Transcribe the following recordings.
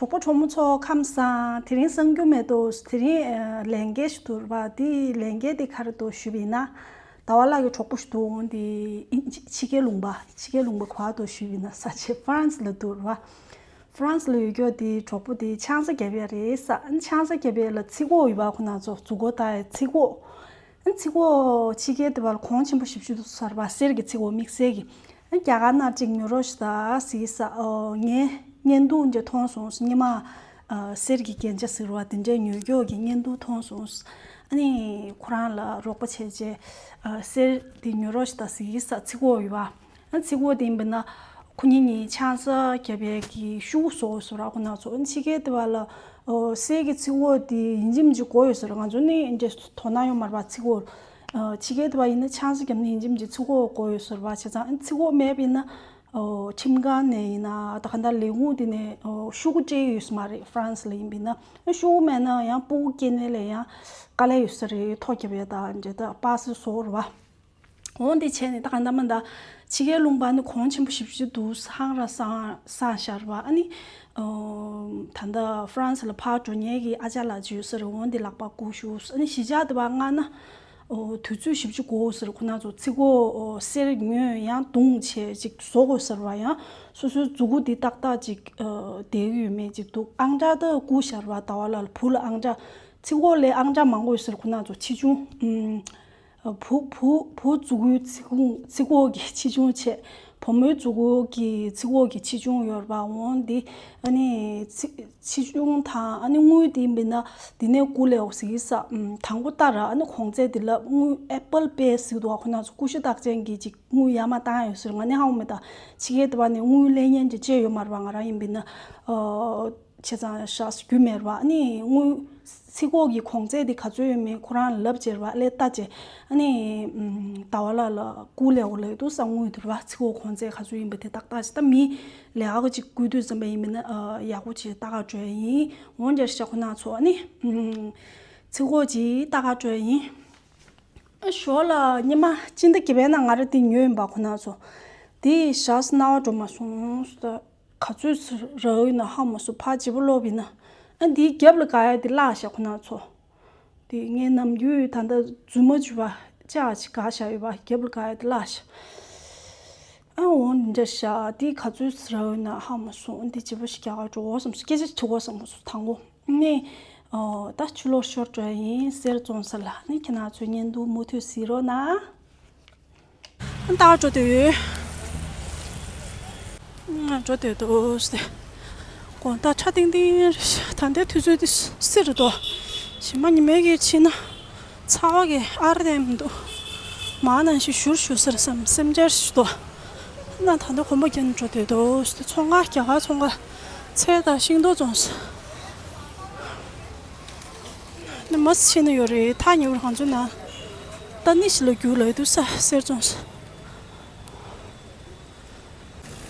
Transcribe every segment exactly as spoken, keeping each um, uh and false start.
གྲོགས་པོ་གྲོགས་མོ་ཚོ་ཁམས་བཟང་། དེ་རིང་གསར་འགྱུར་མེད་དོ། དེ་རིང་ཨ་ལས་འགན་ཞིག་འདུག་ར་བ། དེ་ལས་འགན་དེ་ག་རེ་འདུག་ཞུས་པ་ཡིན་ན། ཟླ་བ་ལགས་ཀྱི་གྲོགས་པོ་ཞིག་འདུག་འོང་དེ་ཨིན་ཇི་ཕྱི་རྒྱལ་ལུང་པ། ཕྱི་རྒྱལ་ལུང་པ་ག་པར་འདུག་ཞུས་པ་ཡིན་ན། ས་ཆ་ཧྥ་རན་སི་ལ་འདུག་ར་བ། ཧྥ་རན་སི་ལ་ཡོད་རྒྱུ་དེ་གྲོགས་པོ་དེ་ཆང་ས་རྒྱབ་ཡ་རེད་ས། ཨ་ནི་ཆང་ས་རྒྱབ་ཡ་ལ་ཚིག་གོ་ཡོད་པ། ཁོ་ན་ཚོ་མཛུབ་གུ་ལྟ་ཡ་ཚིག་གོ། ཨ་ནི་ཚིག་གོ་ཕྱི་རྒྱལ་དེ་བ་ལ་གོང་ཆེན་པོ་ཞེ་པོ་ཅིག་འདུག་ས་ར་བ། གསེར་གྱི་ཚིག་གོ། དམིགས་བསལ་གྱི། ཨ་ནི་རྒྱ་གར་ནང་གཅིག་ཉོ་རོགས་ཞུ་ད་ཟེར་གྱི་ས། ཨོ་ངས་བརྙན་ཐུང་འདྲ་མཐོང་སོང་། སྔོན་མ་ཨ་གསེར་གྱི་རྒྱན་ཆ་ཟེར་བ་དེ་འདྲ་ཉོ་རྒྱུ་གི་བརྙན་ཐུང་མཐོང་སོང་། ཨ་ནི་ཁོ་རང་ལ་རོགས་པ་བྱས་རྗེས་ཨ་གསེར་དེ་ཉོ་རོགས་ཞུ་ད་ཟེར་གྱི་ས། ཚིག་གོ་ཡོད་པ། ཨ་ཚིག་གོ་དེ་ཡིན་པ་ན་ཁོ་གཉིས་གཉིས་ཆང་ས་རྒྱབ་ཡས་ཀྱི་ཤོག་བུ་བཟོ་དགོས་ས་ར། ཁོ་ན་ཚོ་ཨ་ཕྱི་རྒྱལ་དེ་བ་ལ་ཨོ་གསེར་གྱི་ཚིག་གོ་དེ་ཡིན་གཅིག་མིན་གཅིག་དགོས་ཡོད་ས་ར། ང་ཚོ་ནི་འདྲ་དོ་སྣང་ཡོད་མ་རེད་པ། ཚིག་གོ་ཨ་ཕྱི་རྒྱལ་དེ་བ་ཡིན་ན་ཆང་ས་རྒྱབ་ན་ཡིན་གཅིག་མིན་གཅིག་ཚིག་གོ་དགོས་ཡོད་ས་ར་བ། བྱས་ཙང་ཨ་ཚིག་གོ་མེད་པ་ཡིན་ན་ཨོ་ཁྲིམས་ཁང་ནས་ཡིན་ན་ད་ག་འདྲ་ལས་ཁུངས་དེ་ནས་ཨོ་ཤོག་གུ་སྤྲད་ཡོད་ས་མ་རེད། ཧྥ་རན་སི་ལ་ཡིན་པ་ཡིན་ན། ཨ་ཤོག་གུ་མེད་ན་ཡང་སྤུ་གུ་སྐྱེ་ནས་ལས་ཡང་དཀའ་ལས་ཡོད་ས་རེད། ཐོ་རྒྱབ་ཡས་ད་འདྲ་ད་པ་སེ་བཟོ་དགོས་ར་བ། འོང་དེ་བྱས་ནས་ད་ག་འདྲ་མ་འདྲ་ཕྱི་རྒྱལ་ལུང་པ་ནི་གོང་ཆེན་པོ་ཞེ་པོ་ཅིག་འདུག་ཧང་ར་སང་སང་ཤར་བ། ཨ་ནི་ཨོ་ད་ལྟ་ཧྥ་རན་སི་ལ་ཕར་འགྲོ་མཁན་གྱི་ཨ་ཅག་ལགས་ཅིག་ཡོད་ས་རེད། འོང་དེ་ལག་པ་སྒུར་ཞུ། ཨ་ནི་གཞིས་ཆགས་དེ་བ་མངགས་ན་ཨོ་དུས་ཚོད་ཞེ་པོ་ཅིག་འགོར་ས་རེད། ཁོ་ན་ཚོ་ཚིག་གོ་ཨོ་གསེར་ཉོས་ཡང་བརྡུངས་བྱས་ཅིག་བཟོ་དགོས་ས་རེད་བ། ཡང་སོ་སོའི་མཛུབ་གུ་དེ་ཏག་ཏག་ཅིག་ཨོ་བསྡད་ཀྱི་ཡོད་མེད་ཅིག་འདུག་ཨང་གྲངས་ད་བསྐུར་ཤར་བ། ཟླ་བ་ལགས་ལ་བུ་ལ་ཨང་གྲངས། ཚིག་གོ་ལས་ཨང་གྲངས་མང་པོ་ཡོད་ས་རེད། ཁོ་ན་ཚོ་ཆེ་ཆུང་ཨུམ། བུ་བུ་བུ་མཛུབ་གུའི་ཚིག་ཁུངས་ཚིག་གོ་གི་ཆེ་ཆུང་བྱས། བུ་མོའི་མཛུབ་གུ་གི་ཚིག་གོ་གི་ཆེ་ཆུང་ཡོད་རེད་པ། འོང་འདི་ཨ་ནི་ཚིག་ཆེ་ཆུང་དང་ཨ་ནི་དངུལ་དེ་ཡིན་པ་ན་འདི་ནས་བསྐུར་ལེ་འོ་ཟེར་གྱི་ས། ཨམ་དང་པོ་ལྟར་ཨ་ནི་གོང་ཚད་དེ་ལ་དངུལ་Apple Pay ཟེར་འདུག་ཁོ་ན་ཚོ་ཀུ་ཤུ་རྟགས་ཅན་གྱི་ཅིག་དངུལ་ཡར་མར་བཏང་ཡོད་ཟེར། ང་ནི་ཧ་གོ་མེད། ད་ཕྱི་རྒྱལ་དེ་བ་ནས་དངུལ་ལེན་མཁན་ཅིག་བཅས་ཡོད་མ་རེད་པ། ང་རང་ཡིན་པ་ན་ཨ། བྱས་ཙང་ཞག་རྒྱུས་མེད་ར་བ། ཨ་ནི་དངུལ་ཚིག་གོ་གི་གོང་ཚད་དེ་ག་ཚོད་ཡོད་མེད་ཁོ་རང་ལབ་བྱས་ར་བ། ཨ་ལས་ལྟ་བྱས། ཨ་ནི་ཨམ་ཟླ་བ་ལགས་ལ་བསྐུར་ལེ་འོ་ལེ་འདུག་ས། དངུལ་དེ་ར་བ་ཚིག་གོ་གོང་ཚད་ག་ཚོད་ཡིན་པ་དེ་ཏག་ཏག་ཅིག་ད་མི་ལས་ཀ་ཅིག་བསྐུར་དུས་ཙམ་པ་ཡིན་པ་ན་ཨ་ཡག་པོ་ཅིག་ལྟ་ག་འགྲོ་ཡ་ཡིན། འོང་རྒྱ་ཤ་ཁོ་ན་ཚོ་ཨ་ནི་ཨམ་ཚིག་གོ་ཅིག་ལྟ་ག་འགྲོ་ཡ་ཡིན། ཨ་ཞོར་ལ་ཉི་མ་སྤྱི་ཟླ་བརྒྱད་པའི་ནང་ང་ར་དེ་ཉོས་ཡིན་པ་ཁོ་ན་ཚོ། དེ་ཞག་སྣང་བ་འགྲོ་མ་སོང་ད། ག་ཚོད་རག་ཡོད་ན་ཧ་མ་སོང་། ཕར་བརྗེ་པོ་སློག་པ་ཡིན་ན། ཨ་འདིའི་རྒྱབ་ལ་དགའ་ཡ་དེ་བརླག་ཤག་ཁོ་ན་ཚོ། དེ་ངས་ནམ་རྒྱུན་ད་ལྟ་རྫུན་མ་བྱུ་བ་ཅག་ཅིག་དགའ་བཞག་ཡོད་པ། རྒྱབ་ལ་དགའ་ཡ་དེ་བརླག་ཤག་ཨ་འོ་འདི་འདྲ་ཤག་དེ་ག་ཚོད་རག་ཡོད་ན་ཧ་མ་སོང་། ཨ་འདི་བརྗེ་པོ་ཞིག་རྒྱག་ག་འགྲོ་འོ་བསམ་སོང་། སྐད་ཆ་དྲི་འོ་བསམ་སོང་། དང་པོ་ནས་ཨོ་ད་ཆུ་ལོག་ཤོར་འགྲོ་ཡ་ཡིན། གསེར་བཙོང་ས་ལ། ཨ་ནི་ཁྱེད་རང་ཚོ་བརྙན་ཐུང་མུ་མཐུད་གཟིགས་རོགས་གནང་། ད་འགྲོ་འདོད་ཡོད། ང་འགྲོ་འདོད་འདུག་ཟེར། དགོང་དག་ཁྲ་ཏིང་ཏིང་རེད་ཤག་ད་ལྟའི་དུས་ཚོད་འདི་སི་རེད་དོ། ཞིང་མ་ཉི་མའི་གི་ཕྱི་ན་ཚ་བ་གི་ཨར་དེ་མི་འདུག་མ་ནང་བཞིན་བཞུར་བཞུར་ཟེར་བསམ་སེམས་འཆར་ཞིག་འདུག་ན་ད་ལྟ་གོམ་པ་རྒྱབ་ནས་འགྲོ་འདོད་འདུག་ཟེར། ཚོང་ཁང་རྒྱ་གར་ཚོང་ཁང་ཚལ་དང་ཤིང་ཏོག་བཙོང་ས། ནི་མ་ཕྱི་ན་ཡོད་རེད། ཐག་ཉེ་བོར་ང་ཚོ་ན་ཏ་ནི་ཤི་ལ་རྒྱུག་ལ་འདུག་ས། གསེར་བཙོང་ས།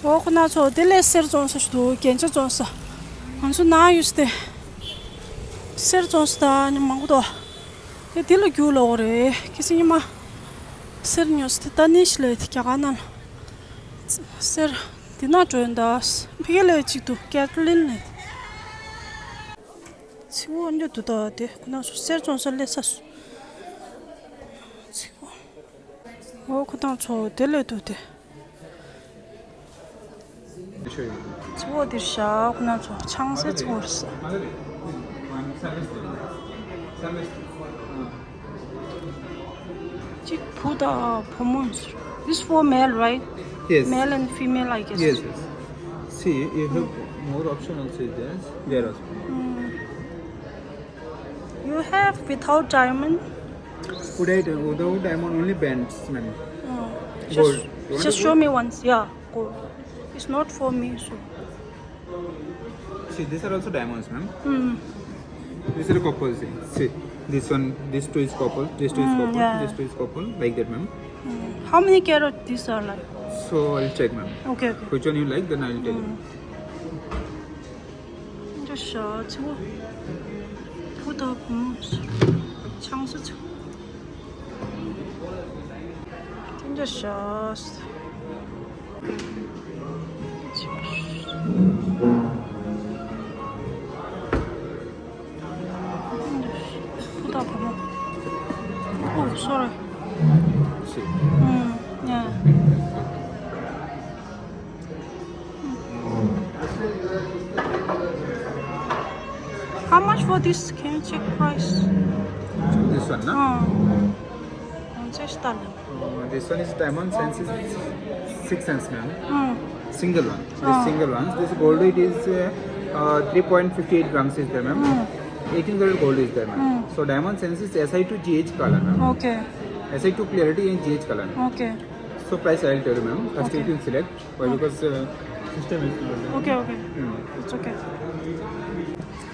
འོ་ཁོ་ན་ཚོ་དེ་ལས་གསེར་བཙོང་ས་ཞིག་འདུག་རྒྱན་ཆ་བཙོང་ས། ང་ཚོ་ན་ཡོད་ས་དེ་གསེར་བཙོང་ས་ད་ནི་མང་པོ་འདུག་དེ་དེ་ལ་རྒྱུག་ལ་འོ་རེད། ཁྱེད་ཚོ་ཉི་མ་གསེར་ཉོ་ས་དེ་ཏ་ནི་ཤི་ལ་དེ་རྒྱ་གར་ནང་ལ་གསེར་དེ་ན་འགྲོ་ཡོང་ད་ཕ་གི་ལ་གཅིག་འདུག་ཀེ་ཐི་ལིན་ལ། ཚིག་འོ་འདི་འདུག་ད་དེ་ཁོ་ན་ཚོ་གསེར་བཙོང་ས་སླེབས་ས་སུ། ཚིག་འོ། འོ་ཁོ་ན་ཚོ་དེ་ལས་འདུག་དེ། ཚིག་འོ་དེ་ཤ་ཁོ་ན་ཚོ་ཆང་སའི་ཚིག་འོ་རེད་ས། གཅིག་བུ་དང་བུ་མོ་ཡིན་ཟེར། This for male, right? Yes. Male and female, I guess. Yes, yes. See, you have more option also is there. There also. Mm. You have without diamond? Without, without diamond, only bands, ma'am. Oh. Gold. Just, just show me once. Yeah, gold. It's not for me, so. See, these are also diamonds, ma'am. Hmm. These are couples. See, this one, these two is couple, this two is couple, yeah, this two is couple, like that, ma'am. Hmm. How many carat these are like? So I'll check, ma'am. Okay, okay. Which one you like, then I'll tell you. Hmm. འདྲ་ཤ་ཚིག་འོ། བུ་དང་བུ་མོ་ཆང་ས་ཚིག་འོ། དེ་འདྲ་ཤ། ཚིག་འོ། Sorry. See. Mm, yeah. How much for this? Can you check price? This one, no? Oh. Just tell me. Uh, this one is diamond sense is six cents, ma'am. Mm. Single one. This Oh. Single ones. This gold weight is uh, uh, three point five eight grams is there, ma'am. Mm. eighteen karat gold is there, ma'am. Mm. So diamond sense is S I two G H color, ma'am. Okay. S I two clarity and G H color. Okay. So price I'll tell you, ma'am. First Okay. You can select. Why? Because uh, system is not there. Okay, okay. Hmm. It's okay.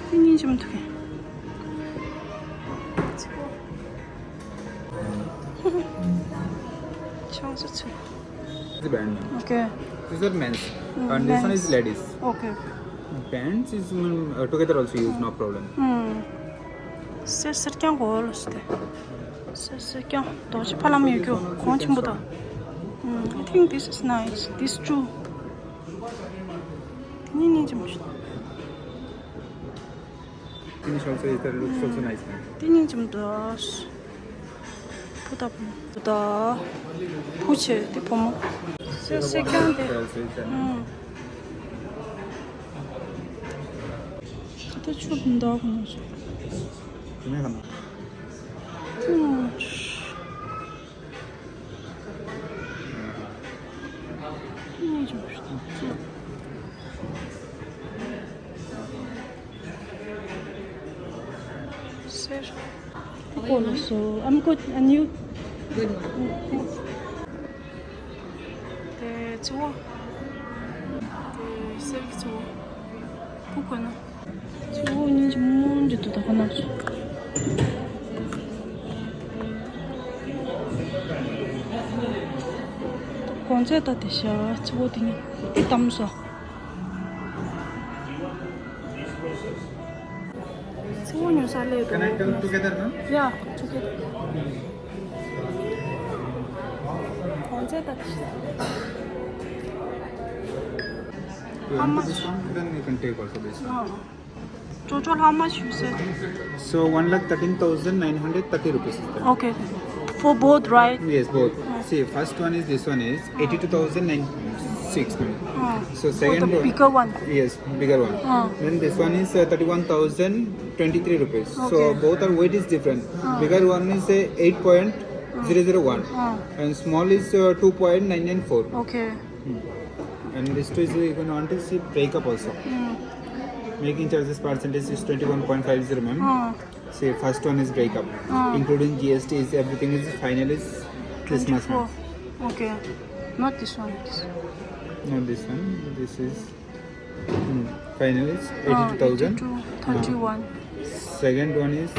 ཐེངས་གཉིས་ཅིག་མ་ཐུག་གི་ཆང་ས་ཚུ། This is band, ma'am. Okay. This is men's. Mm, And this one is men's. Ladies. Okay. Bands is um, uh, together also use, no problem. ཨུམ། སེར་སེར་རྐྱང་གོ་ལ་སྟེ། སེར་སེར་རྐྱང་རྡོ་རྗེ་ཕ་ལམ་ཡོད་རྒྱུ་གོང་ཆེན་པོ་དང་། ཨུམ། I think this is nice. This too. དེ་ནི་ཉིན་ཅིག་མ་ཤོད། Finish also is there, looks also nice, ma'am. དེ་ཉིན་ཅིག་མ་འདུག་ཕུ་ད་ཕུ་ད། ཕུ་ཆེ་དེ་ཕོ་མོ། སེ་སེ་ཀྱང་དེ། There also is there. ཨུམ། ད་ཆུ་འདུག་ནོ། You may come. ཨུམ། Sir. Call also. I'm good. And you? Good. དེ་གཙོ་བོ། དེ་གསེར་གྱི་གཙོ་བོ། ཕུག་དགོས་ན། གཙོ་བོ་གཉིས་ཀྱི་མོ་འདྲི་འདུག་ད་ཁོ་ན། གོང་ཚད་ལྟ་དེ་ཤ་གཙོ་བོ་དེ་གཉིས་དེ་གཏམ་སོ། གཙོ་བོ་ཉོ་ས་སླེབས་འདུག Can I come together, ma'am? Yeah, together. གོང་ཚད་ལྟ། You want this one? Then you can take also this one. Total how much you said? So one lakh thirteen thousand nine hundred thirty rupees is there. Okay. For both, right? Yes, both. See, first one is this one is eighty-two thousand nine six. Oh. So For second the one, bigger one. Yes, bigger one. Oh. Then this one is uh, thirty-one thousand twenty-three rupees. So Okay. Both are weight is different. Oh. Bigger one is uh, eight point zero zero one, Oh. And small is uh, two point nine nine four. Okay. And this two is you can want to see breakup also. Mm. Making charges percentage is twenty-one point five zero, ma'am. Oh. See, first one is breakup, Ah. including G S T is everything is final is this much, Oh. ma'am. Okay. Not this one. Not this one. This is hmm, final is Ah, eighty-two thousand. Eighty-two thirty-one. Second one is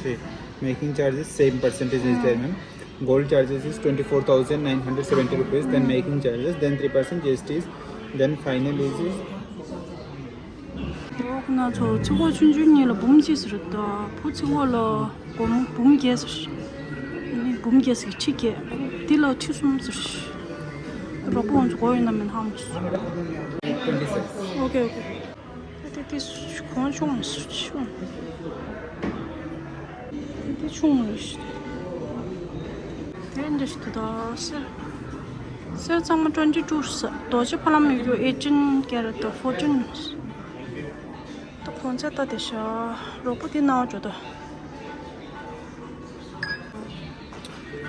see, making charges same percentage is there, ma'am. Gold charges is twenty-four thousand nine hundred seventy rupees. Then making charges, then three percent G S T is, then final is ཨོ་ཁོ་ན་ཚོ་ཚིག་གོ་ཆུང་ཆུང་གཉིས་ལ་འབུམ་གཅིག་ཟེར་ད། ཕོ་ཚིག་གོ་ལ་སྒོར་མོ་འབུམ་བརྒྱད་ཟེར། ཨ་ནི་འབུམ་བརྒྱད་ཟེར་ཁྲི་བརྒྱད། འདི་ལ་ཁྲི་གསུམ་ཟེར། རོགས་པ་ང་ཚོ་གོ་ཡོད་ན་མེད་ན་ཧ་མ་སོང་། ཨོ་ཁེ་ཨོ་ཁེ། ད་དེ་དེ་གོང་ཆུང་ཟེར་ཆུང་། དེ་ཆུང་རེད་ཤག་དེ་འདྲ་ཞིག་འདུག་ད། སེར་སེར་ཚང་མ་twenty two ཟེར། རྡོ་རྗེ་ཕ་ལམ་ཡོད་རྒྱུ་eighteen karat དང་fourteen། ད་གོང་ཚད་ལྟ་དེ་ཤ་རོགས་པ་དེ་ནང་འགྲོ་ད།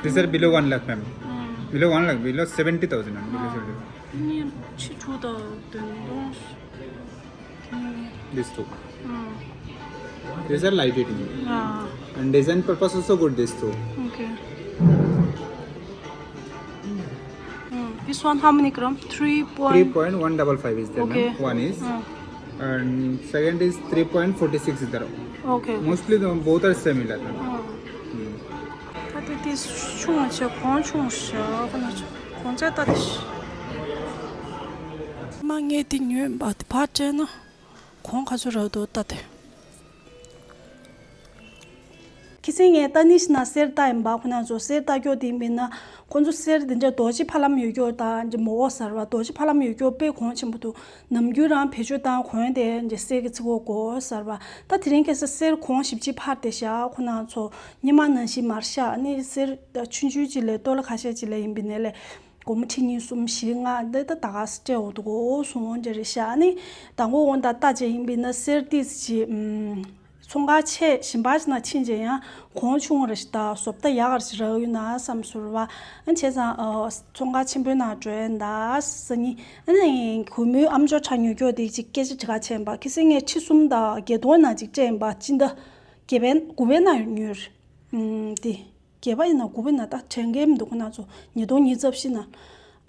These are below one lakh, ma'am. Below one lakh, below seventy thousand, ma'am. Below seventy. ནི་ཕྱི་དྲུག་དང་བདུན་སྟོང་། These two. These are light weighting. Yeah. And design purpose also good, these two. Okay. Mm. This one how many gram? Three point. Three point one double five is there, ma'am. Okay. One is. Mm. And second is three point forty six is there. Okay. Mostly the, both are similar, ma'am. Mm. Hmm. ད་དེ་དེ་ཆུང་བ་བྱས་གོང་ཆུང་བ་བྱས་གོང་ཚད་ལྟ་དེ། མ་ངས་དེ་ཉོས་པ་དེ་ཕར་སྤྲད་ན་གོང་ག་ཚོད་རག་འདུག་ལྟ་དེ། ཁྱི་སེང་ངས་ལྟ་ནི་ཞིག་ན་གསེར་ལྟ་ཡིན་པ། ཁོ་ན་ཚོ་གསེར་ལྟ་སྐྱོ་དེ་ཡིན་པས་ན། ཁོ་ཚོ་གསེར་དེ་འདྲ་རྡོ་རྗེ་ཕ་ལམ་ཡོད་སྐྱོ་དང་འདྲ་མོ་འོ་ཟེར་བ། རྡོ་རྗེ་ཕ་ལམ་ཡོད་སྐྱོ་དཔེ་གོང་ཆེན་པོ་འདུག་ནམ་རྒྱུན་རང་བེད་སྤྱོད་བཏང་གོན་དེ་འདྲ་གསེར་གྱི་ཚིག་གོ་གོ་ཟེར་བ། ད་དེ་རིང་ཁ་སང་གསེར་གོང་ཞེ་པོ་ཅིག་འཕར་ཏེ་ཤག་ཁོ་ན་ཚོ་ཉི་མ་ནང་བཞིན་མར་ཤག་ཨ་ནི་གསེར་ཆུང་ཆུང་ཅིག་ལས་ཏོ་ལ་ཁ་ཤས་ཅིག་ལས་ཡིན་པའི་ནས་ལས། སྒོར་མོ་ཁྲི་གཉིས་གསུམ་བཞི་ལྔ་འདི་ད་ད་ག་སྤྲད་འོ་འདུག་འོ་སོང་འདྲ་རེད་ཤག་ཨ་ནི་ད་མགོ་འོང་ད་ལྟ་ཅེ་ཡིན་པས་ན་གསེར་ཏིས་ཅི་ཨམ། ཚོང་ཁང་ཆེ་ཞིང་པ་ཅིག་ན་ཕྱིན་ཅེ་ཡང་གོང་ཆུང་རེ་ཞིག་ད་བཟོ་ལྟ་ཡག་རེ་ཞིག་རག་ཡོད་ན་བསམ་ཟུར་བ། ཨ་བྱས་ཙང་ཨ་ཚོང་ཁང་ཆེན་པོའི་ནང་འགྲོ་ཡན་ད་ས་ནི་ཨ་ནི་གུས་མོའི་ཨམ་ཅོག་ཁྲ་ཉོ་སྐྱོ་དེ་ཅིག་སྐད་ཆ་དྲི་ག་ཆེན་པ་ཁི་སེ་ངས་ཁྲི་གསུམ་དང་བརྒྱད་སྟོང་ན་ཅིག་སྤྲད་ཡིན་པ་ཅི་འདྲ་བརྒྱད་པའི་དགུ་པའི་ནང་ཉོས་རེད་ཨམ་དེ། བརྒྱད་པ་ཡིན་ན་དགུ་པ་ཡིན་ན་ད་དྲན་གྱི་མི་འདུག་ཁོ་ན་ཚོ་ཉིས་སྟོང་ཉི་ཤུ་ནང་།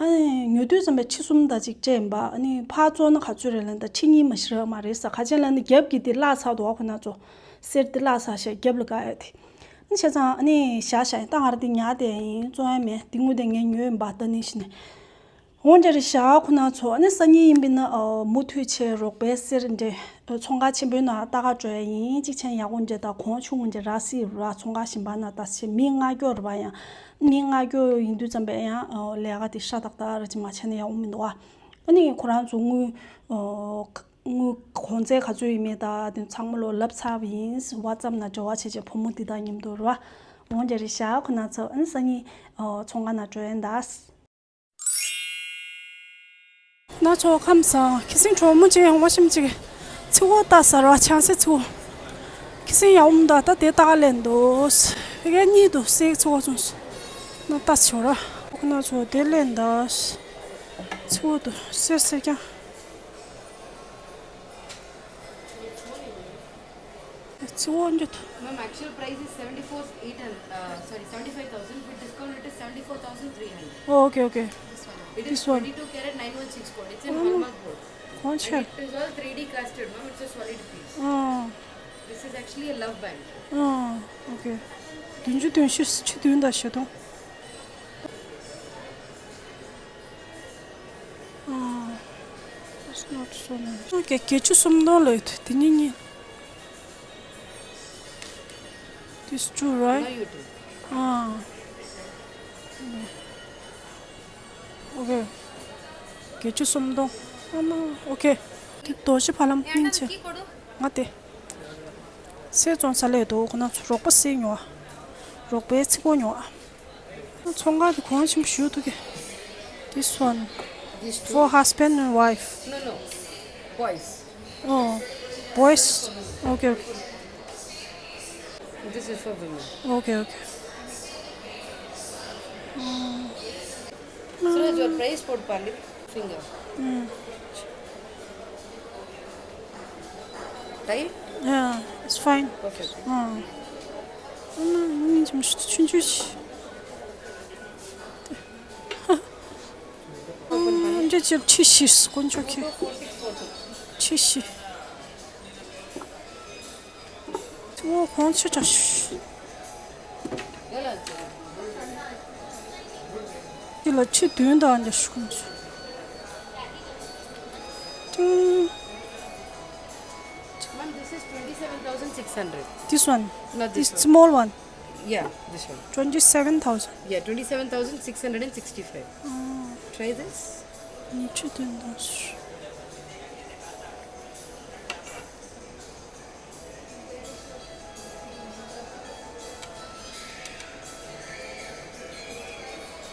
ཨ་ནི་ཉོ་དུས་ཙམ་པའི་ཁྲི་གསུམ་དང་གཅིག་སྤྲད་ཡིན་པ། ཨ་ནི་ཕར་བཙོང་ན་ག་ཚོད་རེད་ལབ་ན་ད་ཁྲི་གཉིས་མ་ཞིག་རག་མ་རེད་ས། ཁ་ཆེན་ལབ་ན་རྒྱབ་ཀྱི་དེ་བརླག་ཚར་འདུག་ཁོ་ན་ཚོ་གསེར་དེ་བརླག་ཚར་ཤག་རྒྱབ་ལ་དགའ་ཡ་དེ། ཨ་ནི་བྱས་ཙང་ཨ་ནི་བཞག་བཞག་ཡིན། ད་ང་རང་དེ་ཉར་དེ་ཡིན། བཙོང་ཡ་མེད། དེ་དངུལ་དེ་ངས་ཉོས་ཡིན་པ་ད་ནི་ཤི་ནས། འོ་འདྲ་རེད་ཤག་ཁོ་ན་ཚོ་ཨ་ནི་སང་ཉིན་ཡིན་པས་ན་ཨ་མུ་མཐུད་བྱས་རོགས་པའི་གསེར་འདྲ་ཨ་ཚོང་ཁང་ཆེན་པོའི་ནང་ལྟ་ག་འགྲོ་ཡ་ཡིན། གཅིག་ཆེན་ཡག་པོ་འདྲ་དང་གོང་ཆུང་འདྲ་རག་སྲིད་ར། ཚོང་ཁང་གཞན་པ་ན་ད་ཆེ་མི་ལྔ་སྐྱོ་རེད་པ། ཡང་མི་ལྔ་སྐྱོ་ཡིན་དུས་ཙམ་པས་ཡང་ཨ་ལས་ཀ་དེ་ཧྲ་ཏག་ཏག་ར་ཅིག་མ་བྱས་ན་ཡག་པོ་མི་འདུག་ཨ་ནི་ཁོ་རང་ཚོ་དངུལ་ཨ་དངུལ་གོང་ཚད་ག་ཚོད་ཡིན་མིན་ད་དེ་ཚང་མ་ལོ་ལབ་ཚར་བ་ཡིན། WhatsApp་ན་འབྲེལ་བ་བྱས་བྱས་བུ་མོ་འདི་དང་མཉམ་དུ་རེད་པ། འོ་འདྲ་རེད་ཤག་ཁོ་ན་ཚོ་ཨ་ནི་སང་ཉིན་ཨ་ཚོང་ཁང་ནང་འགྲོ་ཡ་ཡིན་ད། ཁོ་ན་ཚོ་ཁམས་བཟང་། ཁྱི་སེང་གྲོགས་མོ་ཅན་ཧོང་བ་ཤིམ་ཅིག་ཚི་བོ་ལྟ་ཟེར་བ། ཆང་སའི་ཚི་བོ། ཁྱི་སེང་ཡག་པོ་མི་འདུག་ད་དེ་ལྟ་ག་ལེན་འདུག་ཕ་གི་གཉིས་འདུག་སའི་ཚི་བོ་ཚོང་ན་ལྟ་ཆོག་ར། ཁོ་ན་ཚོ་དེ་ལེན་ད། ཚི་བོ་འདུག་སེར་སེར་རྐྱང་། ཚི་བོ་འདི་ཐོ། Ma'am, actual price is seventy-four eight hundred, uh, sorry, seventy-five thousand. With discount, it is seventy-four thousand three hundred. Oh, okay, okay. This one. It is this one. Twenty-two carat nine one six gold. It's in hallmark gold. Oh, and it is all three D casted, ma'am. It's a solid piece. Oh. This is actually a love band. Oh, okay. བདུན་ཅུ་དོན་བཞི་ཆིག་བདུན་དང་བཞི་སྟོང་། ཨ། It's not so nice. ཨ། བརྒྱད་ཅུ་སུམ་སྟོང་ལོས་དེ་གཉིས་གཉིས། This two, right? No, you do. ཨ། Okay. བརྒྱད་ཅུ་སུམ་སྟོང་། ཨ་མ། Okay. དེ་རྡོ་རྗེ་ཕ་ལམ་སྙིང་རྗེ། ང་དེ། གསེར་བཙོང་ས་ལས་འདུག་ཁོ་ན་ཚོ་རོགས་པ་སེ་ཉོ་བ། རོགས་པའི་ཚིག་གོ་ཉོ་བ། ཚོང་ཁང་དེ་གོང་ཆེན་པོ་ཞུ་ཐུབ་ཀྱི། This one. These two? For husband and wife. No, no. Boys. Oh, boys. Okay, okay. This is for women. Okay, okay. Suraj, your price போட்டு பாரு. Finger. Mm. Tight? Yeah, it's fine. Perfect. ཨང་། ཨ་མ། ཨ་མ། ཅུང་ཅུང་ཞིག་འདི་ཅིག་ཁྲི་བཞི་དཀོན་མཆོག་གི། ཁྲི་བཞི། ཨོ། གོང་ཆེ་དྲགས་ཤག་འདི་ལ་ཁྲི་བདུན་དང་འདྲ་ཞིག་གོང་ཆེ། ཏིང་། Ma'am, this is twenty-seven thousand six hundred. This one? Not this one. This small one? Yeah, this one. Twenty-seven thousand. Yeah, twenty-seven thousand six hundred and sixty-five. Oh. Try this. ཉི་ཁྲི་བདུན་དང་།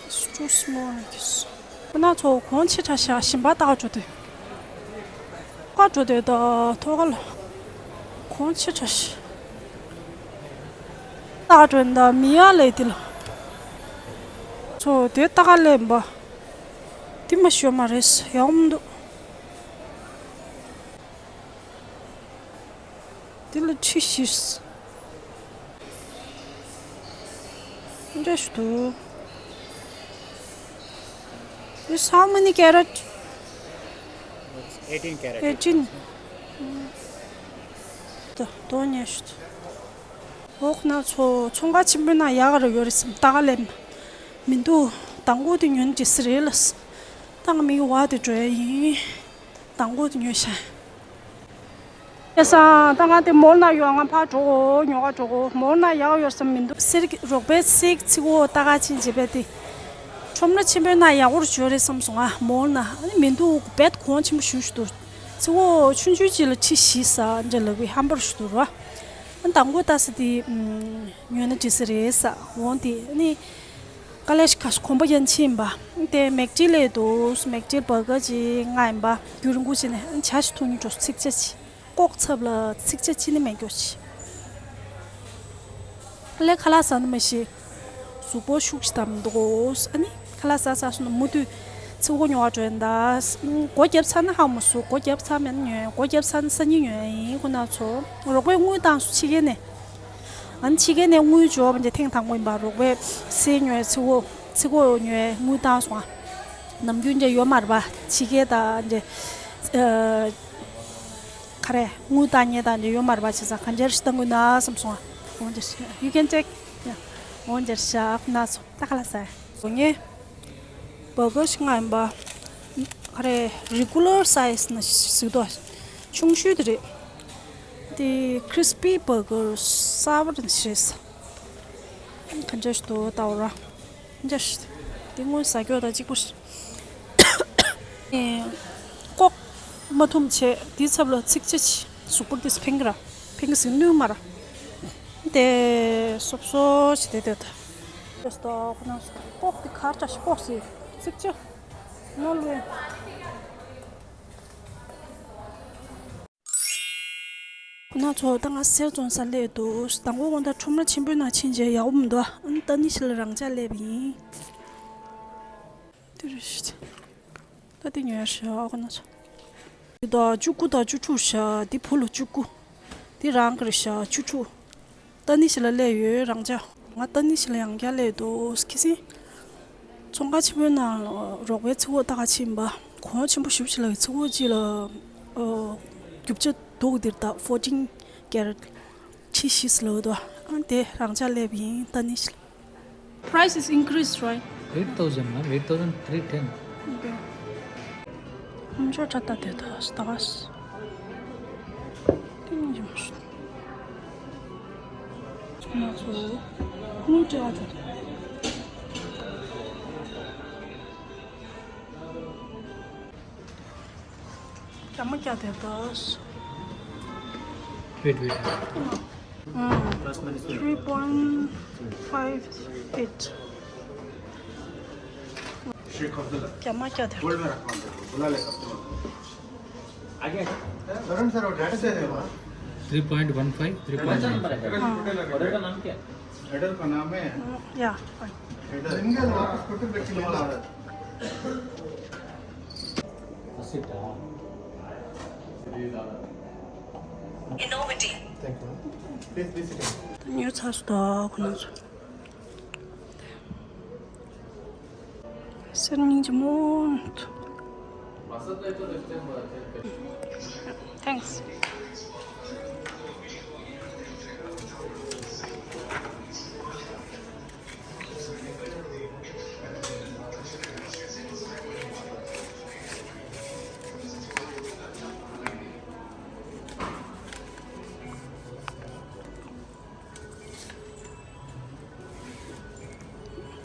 It's too small, I guess. ཁོ་ན་ཚོ་གོང་ཆེ་དྲགས་ཤག་ཞིམ་པ་ལྟ་ག་འགྲོ་དུས། ཁ་འགྲོ་དུས་ད་ཐོག་ཁ་ལ་གོང་ཆེ་དྲགས་ཤག་ལྟ་ག་འགྲོ་ད་མི་ཡ་ལས་དེ་ལ། ཚོ་དེ་ལྟ་ག་ལས་པ། དེ་མ་ཞོ་མ་རེད། ཡག་མི་འདུག་འདི་ལ་ཁྲི་བཞི། འདྲ་ཞིག་འདུག This how many carat? It's eighteen carat. Eighteen. ད་དོ་ཉེ་ཞིག་འདུག་འོ་ཁོ་ན་ཚོ་ཚོང་ཁང་ཆེན་པོའི་ནང་ཡག་ག་རེ་ཡོད་རེད་བསམ་ལྟ་ག་ལེན་མི་འདུག་མདང་དགོང་དེ་ཉོན་ཇི་སི་རེད་ལ། ད་ང་མིག་བ་དེ་འགྲོ་ཡ་ཡིན། མདང་དགོང་དེ་ཉོས་ཤག་སང་ད་ང་དེ་མོལ་ན་ཡོད། ང་ཕར་འགྲོ་གོ། ཉོ་ག་འགྲོ་གོ། མོལ་ན་ཡག་ཡོད་བསམ་མི་འདུག་གསེར་གྱི་རོགས་པའི་གསེར་གྱི་ཚིག་འོ་ལྟ་ག་ཕྱིན་བྱས་པས་དེ། ཁྲོམ་ར་ཆེན་པོའི་ནང་ཡག་པོ་བྱོས་རེད་བསམ་སོང་ང་། མོལ་ན་ཨ་ནི་མི་འདུག་རྦད་གོང་ཆེན་པོ་ཞེ་པོ་ཞིག་འདུག་ཚིག་འོ་ཆུང་ཆུང་ཅིག་ལ་ཁྲི་བཞི་ཟེར་འདྲ་ལབ་པའི་ཧམ་པ་ཞིག་འདུག་ར། ཨ་ནི་དང་པོ་ལྟ་ས་དེ་ཉོས་ན་འགྲིག་ས་རེད་ཟེར། འོ་དེ་ཨ་ནི། དཀའ་ལས་ཤིག་ཁག་གོམ་པ་ཡན་ཆད་ཡིན་པ། དེ་མེག་ཌི་ལས་འདུག་མེག་ཌི་བར་གར་ཅིག་ལྔ་ཡིན་པ། རྒྱུན་རིང་པོ་བྱས་ནས་ཇ་ཞིག་འཐུང་ཉིན་འགྲོ་ཚིག་ཇ་ཅིག་ལྐོག་ཚབ་ལ་ཚིག་ཇ་ཅིག་ནི་མེད་མཁན་ཅིག་ལས་ཁ་ལག་ཟ་ན་མ་ཤེས། གཟུགས་པོ་ཤུགས་ཤིག་དམ་འདུག་ཨ་ནི་ཁ་ལག་ཟ་ཟ་སོང་ན་མུ་མཐུད་ཚིག་འོ་ཉོ་བ་འགྲོ་ཡིན་ད། སྒོ་བརྒྱབ་ཚར་ན་ཧ་མ་སོ། སྒོ་བརྒྱབ་ཚར་མེད་ན་ཉོས། སྒོ་བརྒྱབ་ཚར་ན་སང་ཉིན་ཉོས་ཡིན། ཁོ་ན་ཚོ་རོགས་པས་དངུལ་བཏང་སོང་། ཕྱི་རྒྱལ་ནས། ཨ་ནི་ཕྱི་རྒྱལ་ནས་དངུལ་འབྱོར་བ་འདི་ཐེངས་དང་པོ་ཡིན་པ། རོགས་པས་གསེར་ཉོས། ཚིག་འོ་ཚིག་འོ་ཉོས་དངུལ་བཏང་སོང་ཨ། ནམ་རྒྱུན་འདྲ་ཡོད་མ་རེད་པ། ཕྱི་རྒྱལ་དང་འདྲ། ཨ། ག་རེ་དངུལ་བཏང་མཁན་དང་འདྲ་ཡོད་མ་རེད་པ། བྱས་ཙང་གང་ཅིར་བཏང་དགོས་ན་བསམ་སོང་ཨ། འོ་འདྲ་ཞིག You can take. Yeah. འོ་འདྲ་ཞིག་ན་སོང་། ད་ག་ལ་ཟ། འོ་ངས་བར་གར་ཞིག་ལྔ་ཡིན་པ། ག་རེ་རི་གུ་ལར་སའི་ཛི་ནི་ཟེར་དོ། ཆུང་ཤོས་དེ་རེད། དེ་ཁི་རི་སི་པི་བར་གར་གསར་པ་རེད་ཟེར། ག་འདྲ་ཞིག་འདུག་ལྟ་བ་ར། འདྲ་ཞིག་དེ་སྔོན་ཟ་རྒྱུ་དང་གཅིག་པ་རེད། ཨེ། ལྐོག་མ་འཐུང་བྱས་དེའི་ཚབ་ལ་ཚིག་ཇ་ཅིག་གཟུགས་པོར་དེ་ཕན་གི་ར། ཕན་གི་ཟིག་ནུས་མ་ར། དེ་སོབ་སོབ་ཞིག་དེ་དེ་ད། དེ་སྟོ་ཁོ་ན་ལྐོག་དེ་གར་ཅག་ཞིག་ལྐོག་ཟིག་ཚིག་ཇ། ནོར་བས། ཁོ་ན་ཚོ་ད་ང་གསེར་བཙོང་ས་སླེབས་འདུག་དང་པོ་དགོང་དག་ཁྲོམ་ར་ཆེན་པོའི་ནང་ཕྱིན་རྗེས་ཡག་པོ་མི་འདུག་ཨ་ནི་ད་ནི་ཕྱི་ལ་རང་འཇགས་སླེབས་ཡིན། དེ་རེད། ད་དེ་ཉོས་ཤག་ཁོ་ན་ཚོ། འདི་ད་བཅུ་དགུ་དང་བཅུ་དྲུག་ཤག་འདི་བུ་ལ་བཅུ་དགུ། འདི་རང་གི་རེད་ཤག་བཅུ་དྲུག་ད་ནི་ཕྱི་ལ་སླེབས་ཡོད་རང་འཇགས། ང་ད་ནི་ཕྱི་ལ་ཡང་བསྐྱར་སླེབས་འདུག་ཁི་སིན། ཚོང་ཁང་ཆེན་པོའི་ནང་རོགས་པའི་ཚིག་འོ་ལྟ་ག་ཕྱིན་པ། གོང་ཆེན་པོ་ཞེ་པོ་ཅིག་ལ་ཚིག་འོ་གཅིག་ལ། ཨོ། རྒྱུ་ཆ་འདུག་འདིར་ད་ཕོར་ཊིན་ཀེ་རེ་ཊི། ཁྲི་བཞི་ཟེར་ལབ་འདུག་ཨ་དེ་རང་འཇགས་སླེབས་ཡིན་ད་ནི་ཕྱི་ལ། Price is increased, right? Eight thousand, ma'am. Eight thousand three ten. Okay. ཁོང་ཚོ་ད་ལྟ་དེ་ད་ད་ག་དེ་ནི་ཡོང་ཤོག་ང་ཚོ་ཁོང་ཚོ་ད་ལྟ། རྒྱ་མ་རྒྱ་དེ་ད། Wait, wait. ཨང་། Plus minus three point five eight. རྒྱ་མ་རྒྱ་དེ། Three point one five, three point one five. हाँ। ऑर्डर का नाम क्या है? ऑर्डर का नाम है। या, fine. Order. इनके वापस कुछ देखने वाला है। Innovative. Thank you. Please, please sit down. ཉོ་ཚར་སོང་ད་ཁོ་ན་ཚོ། གསེར་སྙིང་རྗེ་མོ། Thanks.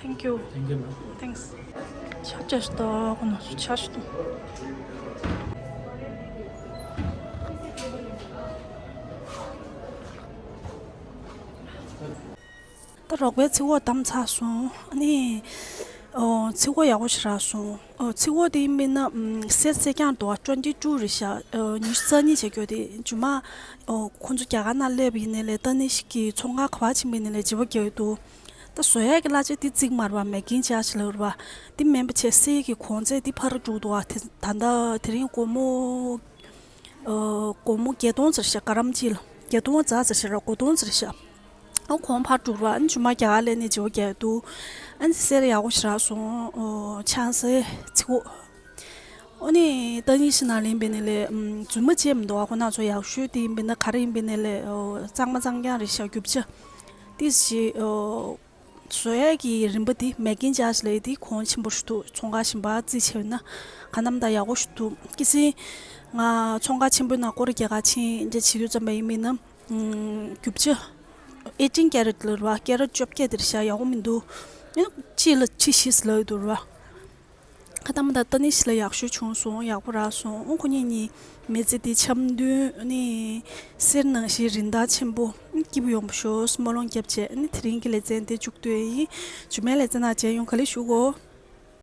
Thank you. Thank you, ma'am. Thanks. ཆ་ཆ་ཞིག་ད་ཁོ་ན་ཆ་ཞིག་ད། ད་རོགས་པའི་ཚིག་འོ་བདམས་ཚར་སོང་། ཨ་ནི། ཨོ། ཚིག་འོ་ཡག་པོ་ཞིག་རག་སོང་། ཨོ། ཚིག་འོ་དེ་ཡིན་པས་ན་ཨམ། གསེར་གསེར་རྐྱང་འདུག་ཨ། ཊུ་ཝེན་ཊི་ཊུ་རེད་ཤག་ཨོ། ཉི་ཤུ་རྩ་གཉིས་བྱེད་རྒྱུ་དེ་རྗེས་མ། ཨོ། ཁོང་ཚོ་རྒྱ་གར་ནང་སླེབས་པ་ཡིན་ནའི་ལས་ད་ནི་ཞིག་གི་ཚོང་ཁང་ག་པར་ཕྱིན་པ་ཡིན་ནའི་ལས་བརྗེ་པོ་རྒྱག་གི་འདུག་ད་བཟོ་ཡག་གི་གླ་ཆ་དེ་རྩིས་མ་རེད་པ། མེ་ཀིང་ཆར་ཇི་ལབ་རེད་པ། དེ་མིན་པ་བྱས་གསེར་གྱི་གོང་ཚད་དེ་འཕར་འགྲོ་འདུག་ཨ། དེ་ད་ལྟ་དེ་རིང་སྒོར་མོ། ཨོ། སྒོར་མོ་བརྒྱད་སྟོང་ཙམ་རེད་ཤག་ག་རམ་གཅིག་ལ། བརྒྱད་སྟོང་ཙམ་ཙམ་རེད་ཤག་སྒོར་སྟོང་ཙམ་རེད་ཤག་ཨོ། གོང་འཕར་འགྲོ་ར། ཨ་ནི་རྗེས་མ་རྒྱ་གར་སླེབས་ནས་བརྗེ་པོ་རྒྱག་འདུག་ཨ་ནི་གསེར་ཡག་པོ་ཞིག་རག་སོང་། ཨོ། ཆང་སའི་ཚིག་འོ། ཨོ་ནི་ད་ནི་ཕྱི་ནང་ལ་ཡིན་པས་ནི་ལས། ཨམ། རྫུན་མ་བྱས་མི་འདུག་ཨ། ཁོ་ན་ཚོ་ཡག་ཤོས་དེ་ཡིན་པས་ན་ག་རེ་ཡིན་པས་ནི་ལས། ཨོ། གཙང་མ་གཙང་རྐྱང་རེད་ཤག་རྒྱུ་ཆ་དེ་ཞིག་ཨོ། བཟོ་ཡག་གི་རིན་པ་དེ་མེ་ཀིང་ཆར་ཇི་ལབ་ཡག་དེ་གོང་ཆེན་པོ་ཞིག་འདུག་ཚོང་ཁང་གཞན་པ་རྩིས་བྱས་ན་ག་ནམ་ད་ཡག་པོ་ཞིག་འདུག་ཁི་སིན། ང་ཚོང་ཁང་ཆེན་པོའི་ནང་སྐོར་རྒྱག་ག་ཕྱིན་འདྲ་བྱེད་དུས་ཙམ་པ་ཡིན་མིན་ན། ཨུམ། རྒྱུ་ཆ་eighteen carat ལ་ར་ཀེ་ར་བཅོ་བརྒྱད་དེར་བཞག་ཡག་པོ་མི་འདུག་ཨེ་གཅིག་ལ་ཁྲི་བཞི་ཟེར་ལབ་ཡོད་འདུག་ར། ཁ་ཏ་མ་ད་ཏ་ནི་ཞིག་ལ་ཡག་ཤོས་བྱུང་སོང་། ཡག་པོ་རག་སོང་། ཨོ་ཁོ་གཉིས་གཉིས་མི་ཚེ་འདི་འཆམ་མཐུན་ནི་གསེར་ནང་བཞིན་རིན་ཐང་ཆེན་པོ། སྐྱིད་པོ་ཡོང་བ་ཤོག་སྨོན་ལམ་རྒྱབ་བྱས་ནི་དེ་རིང་གི་ལེ་ཚན་འདི་མཇུག་བསྡུ་ཡིན། རྗེས་མའི་ལེ་ཚན་ནང་མཇལ་ཡོང་། ག་ལེ་ཞུ་གོ།